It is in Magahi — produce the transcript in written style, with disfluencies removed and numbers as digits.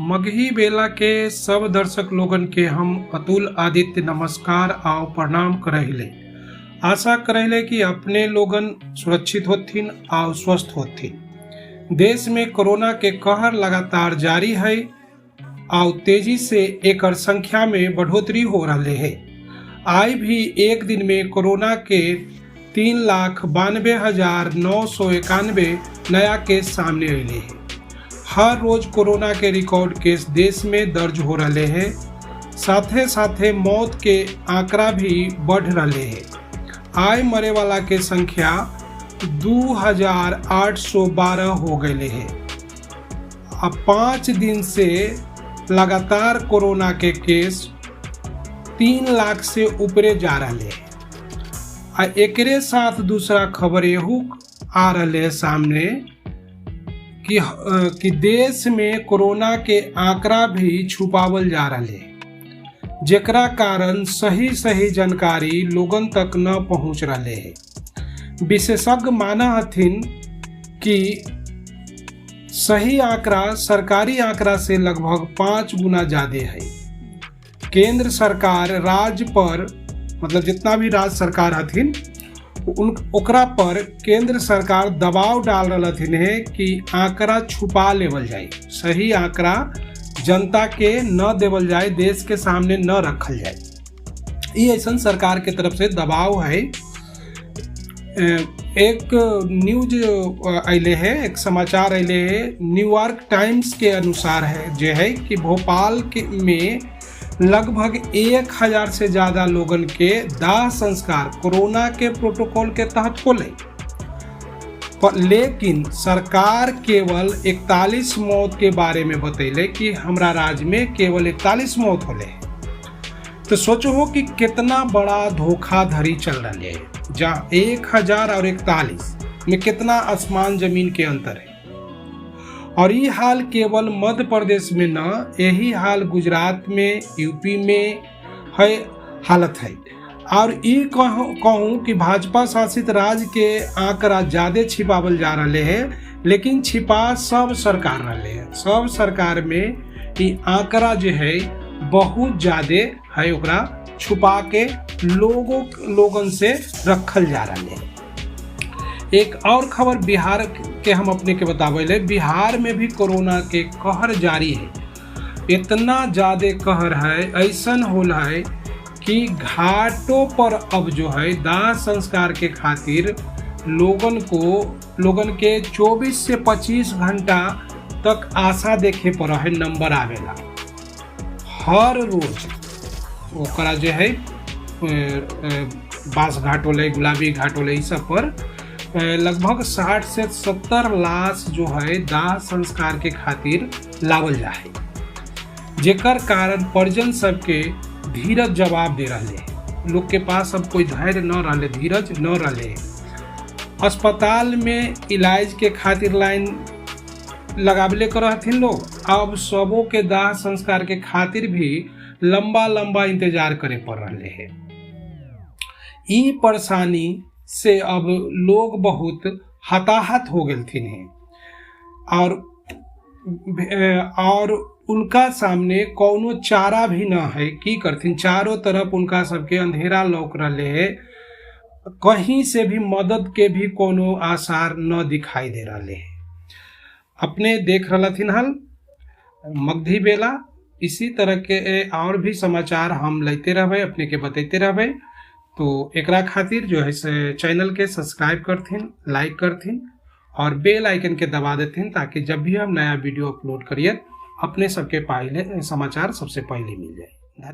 मगही बेला के सब दर्शक लोगन के हम अतुल आदित्य नमस्कार आव प्रणाम करहिले। आशा करहिले कि अपने लोगन सुरक्षित होथिन आव स्वस्थ होथिन। देश में कोरोना के कहर लगातार जारी है आव तेजी से एकर संख्या में बढ़ोतरी हो रहे है। आई भी एक दिन में कोरोना के 3,92,991 नया केस सामने अले है। हर रोज कोरोना के रिकॉर्ड केस देश में दर्ज हो रहे हैं। साथे साथे मौत के आंकड़ा भी बढ़ रहे हैं। आय मरे वाला के संख्या 2,812 हो गए है। अब 5 दिन से लगातार कोरोना के केस 3 लाख से ऊपरे जा रहे हैं। आ एकरे साथ दूसरा खबर एहू आ रहे है सामने कि देश में कोरोना के आंकड़ा भी छुपावल जा रहे है, जेकरा कारण सही सही जानकारी लोगन तक न पहुंच रहे है। विशेषज्ञ माना हथिन कि सही आंकड़ा सरकारी आंकड़ा से लगभग 5 गुना ज़्यादा है। केंद्र सरकार राज्य पर, मतलब जितना भी राज्य सरकार हथिन उन ओकरा पर केंद्र सरकार दबाव डाल रहा हथिन है कि आंकड़ा छुपा लेवल जाए, सही आंकड़ा जनता के न देवल जाए, देश के सामने न रखल जाए। ये ऐसा सरकार के तरफ से दबाव है। एक न्यूज अले है, एक समाचार अले है, न्यूयॉर्क टाइम्स के अनुसार है जो है कि भोपाल के में लगभग 1000 से ज़्यादा लोगन के दाह संस्कार कोरोना के प्रोटोकॉल के तहत होले, पर लेकिन सरकार केवल 41 मौत के बारे में बतैले कि हमरा राज्य में केवल 41 मौत होले। तो सोचो कि कितना बड़ा धोखाधड़ी चल रहा है, जहाँ 1000 और 41 में कितना आसमान जमीन के अंतर है। और ये हाल केवल मध्य प्रदेश में न, यही हाल गुजरात में, यूपी में है हालत है। और ये कहूँ कि भाजपा शासित राज्य के आंकड़ा ज़्यादा छिपावल जा रहे है, लेकिन छिपा सब सरकार रहे है। सब सरकार में ये आंकड़ा जो है बहुत ज़्यादा है, ओकरा छुपा के लोगन से रखल जा रहा है। एक और खबर बिहार के हम अपने के बतावे ले, बिहार में भी कोरोना के कहर जारी है। इतना ज़्यादा कहर है, ऐसा होल है कि घाटों पर अब जो है दाह संस्कार के खातिर लोगन के 24 से 25 घंटा तक आशा देखे पर है नंबर आवेला। हर रोज ओकरा जो है बांस घाट होले, गुलाबी घाट होले, इस सब पर लगभग 60 से 70 लाश जो है दाह संस्कार के खातिर लावल जा है, जेकर कारण परिजन सबके धीरज जवाब दे रहे है। लोग के पास अब कोई धैर्य न रहे, धीरज न रहे। अस्पताल में इलाज के खातिर लाइन लगावले कर रहथिन लोग, अब सबों के दाह संस्कार के खातिर भी लंबा लंबा इंतजार करे पड़ रहे है। ई परेशानी से अब लोग बहुत हताहत हो गए हैं और उनका सामने कोनो चारा भी न है की करथिन। चारों तरफ उनका सबके अंधेरा लौक रहे है, कहीं से भी मदद के भी कोनो आसार न दिखाई दे रहे है। अपने देख रहा थिन हल मगधी बेला। इसी तरह के और भी समाचार हम लेते रहबे, अपने के बतैते रहबे। तो एकरा खातिर जो है से चैनल के सब्सक्राइब करथिन, लाइक करथिन और बेल आइकन के दबा देथिन, ताकि जब भी हम नया वीडियो अपलोड करिए अपने सबके पहले समाचार सबसे पहले मिल जाए। धन्यवाद।